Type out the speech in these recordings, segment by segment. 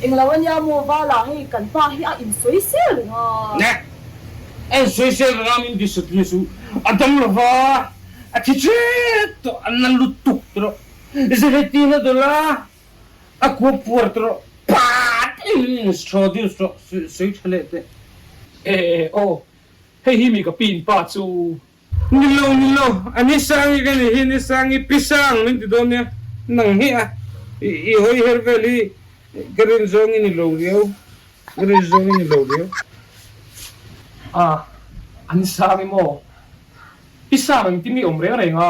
Englo ania maw Vala hei kan pa hi a insawisel reng a. Ne! A insawisel reng a min discipline suh. A dam lova a thi tret tawh a na lutuk tawh. Zirhetin a dawlh a, a kua puar tawh pat in min introduce tawh sawi tha leh teh. E aw, hei hi mi ka pi in pa chu. Ni lo, ni lo, a ni Sangi ka ni hi, ni Sangi, pi Sang min ti dawn nia, nang hi a, i hawi her vel hi ka rin zawng i ni lo riau, ka rin zawng i ni lo riau. A, a ni Sangi maw? Pi Sang engtin nge awm reng reng a?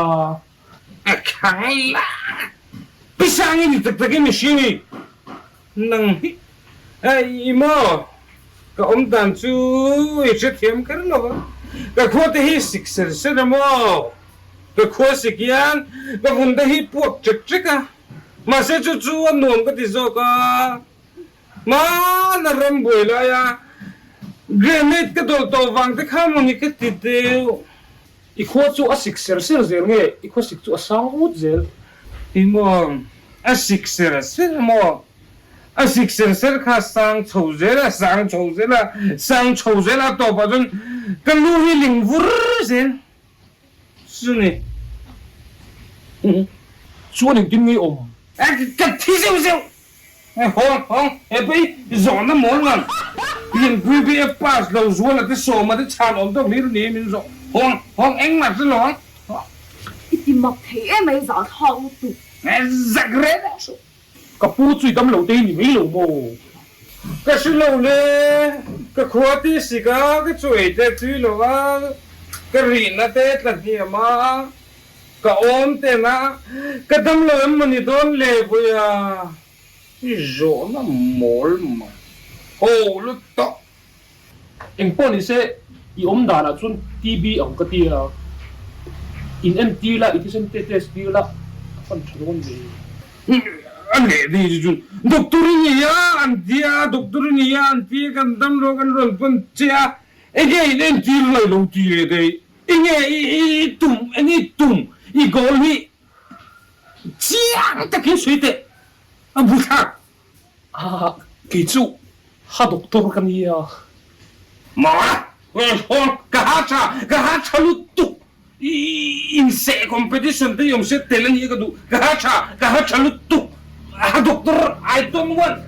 A khang la! Pi Sangi ni tak tak i mihring i nang hi i maw? Ka awm dan chu i hrethiam kher lo va, ka khua te hi sik ser ser a maw? Ka khua sik hian ka vun te hi puak ṭek ṭek a, mahse chu chu a nuam ka ti zawk a. Hmana ram buai laia grenade ka dawlh tawh vang te kha maw ni ka ti deuh. I khua chu a sik ser ser zel nge i khua sik chu a sang vut zel? I maw a sik ser ser maw? A sik ser ser kha sang chho zel a, sang chho zel a, sang chho zel a tawpah chuan ka lu hi ling vur zel. Chu ni. Chuan engtin nge awm? Ka thi zeuh zeuh. Hawng hawng he pawh hi zawhna mawl ngam. Pianpui BA pass lo zual a te sawma te chhan awm tawk hlir ni min zawh. Hawng hawng engmah hre lo ang. I ti mak thei em mai zahthlak lutuk. Zak reng reng suh. Ka pu chu i dam lo te hi ni mai lo maw? Ka hre lo le, ka khua ti sik a, ka chu ei te tui lo a, ka rihna te tla hniam a, ka awm ten a, ka dam lo em mawni dawn le vawiha i zawhna mawl mai ho lutuk. Eng pawh ni se, i awm danah chuan TB ang ka ti a, in entir la, i thisen te test tir la, a fan tha dawn ve. A leh dei chu chuan doctor i ni a an ti a, doctor i ni a an ti a, kan dam lo kan rawn pan che a, enge in entir lai lo ti leh dei, enge i tum, enge i tum, i goal hi chiang takin sawi teh, a bu thlak. A, kei chu ha doctor ka nia. Ma, hawn ka ha tha, ka ha tha lutuk. I inseh competition te i awm se tel a nia ka duh. Ka ha tha, ka ha tha lutuk. Ha doctor, I don't want.